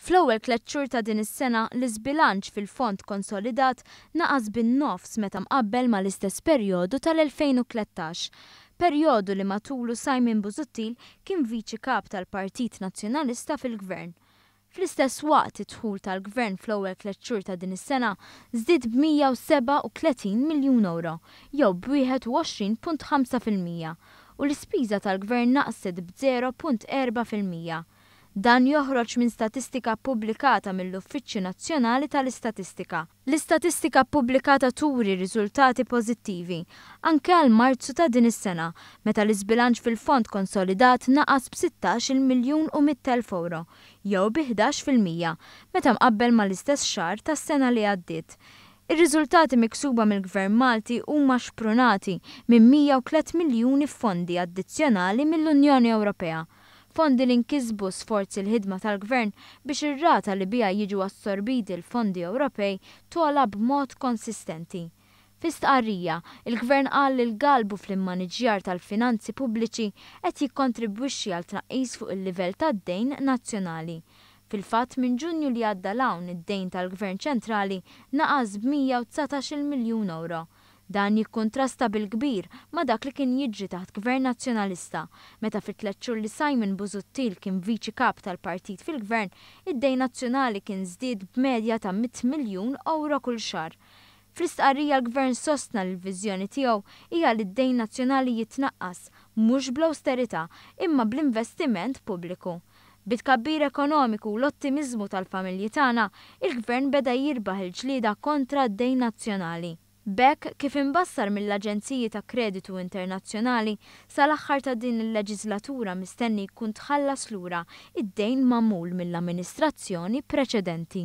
Fl-ewwel tlett xhur ta' din is-sena, l-iżbilanċ fil-fond konsolidat naqas bin-nofs meta mqabbel mal-istess perjodu tal-2013. Perjodu li matulu Simon Busuttil kien Viċi Kap tal-Partit Nazzjonalista fil-Gvern. Fl-istess waqt, id-dħul tal-Gvern fl-ewwel tlett xhur ta' din is-sena żdied b'137 miljun ewro, jew b'21.5%, u l-ispiża tal-Gvern naqset b'0.4%. Dan joħroġ minn statistika ppubblikata mill-Uffiċċju Nazzjonali tal-Istatistika. L-istatistika ppubblikata turi riżultati pożittivi anke għal Marzu ta' din is-sena, meta l-iżbilanċ fil-fond konsolidat naqas b'sittax-il miljun u 100,000 ewro, jew bi 11%, meta mqabbel mal-istess xahar tas-sena li għaddiet. Ir-riżultati miksuba mill-Gvern Malti huma xprunati minn 103 miljuni f'fondi addizzjonali mill-Unjoni Ewropea. Fondi li nkisbu sforz il-ħidma tal-Gvern biex ir-rata li biha jiġu assorbiti l-fondi Ewropej togħla b'mod konsistenti. Fi stqarrija, il-Gvern qal li l-galbu fl-immaniġjar tal-finanzi pubbliċi qed jikkontribwixxi għal tnaqqis fuq il-livell tad-dejn nazzjonali. Fil-fatt, minn Ġunju li għadda 'l hawn id-dejn tal-Gvern ċentrali naqas b'119-il miljun ewro. Dan jikkuntrasta bil-kbir ma' dak li kien jiġri taħt Gvern Nazzjonalista, meta fit-tliet xhur li Simon Busuttil kien Viċi Kap tal-Partit fil-Gvern, id-dejn nazzjonali kien żdied b'medja ta' 100 miljun ewro kull xahar. Fl-istqarrija l-Gvern sostna li l-viżjoni tiegħu hija li d-dejn nazzjonali jitnaqqas, mhux bl-awsterità, imma bl-investiment pubbliku. Bit-tkabbir ekonomiku u l-ottimiżmu tal-familji tagħna, il-Gvern beda jirbaħ il-ġlieda kontra d-dejn nazzjonali. B'hekk, kif imbassar mill-aġenziji ta' kreditu internazzjonali, sal-aħħar ta' din il-leġiżlatura mistenni jkun tħallas lura id-dejn magħmul mill-amministrazzjoni preċedenti.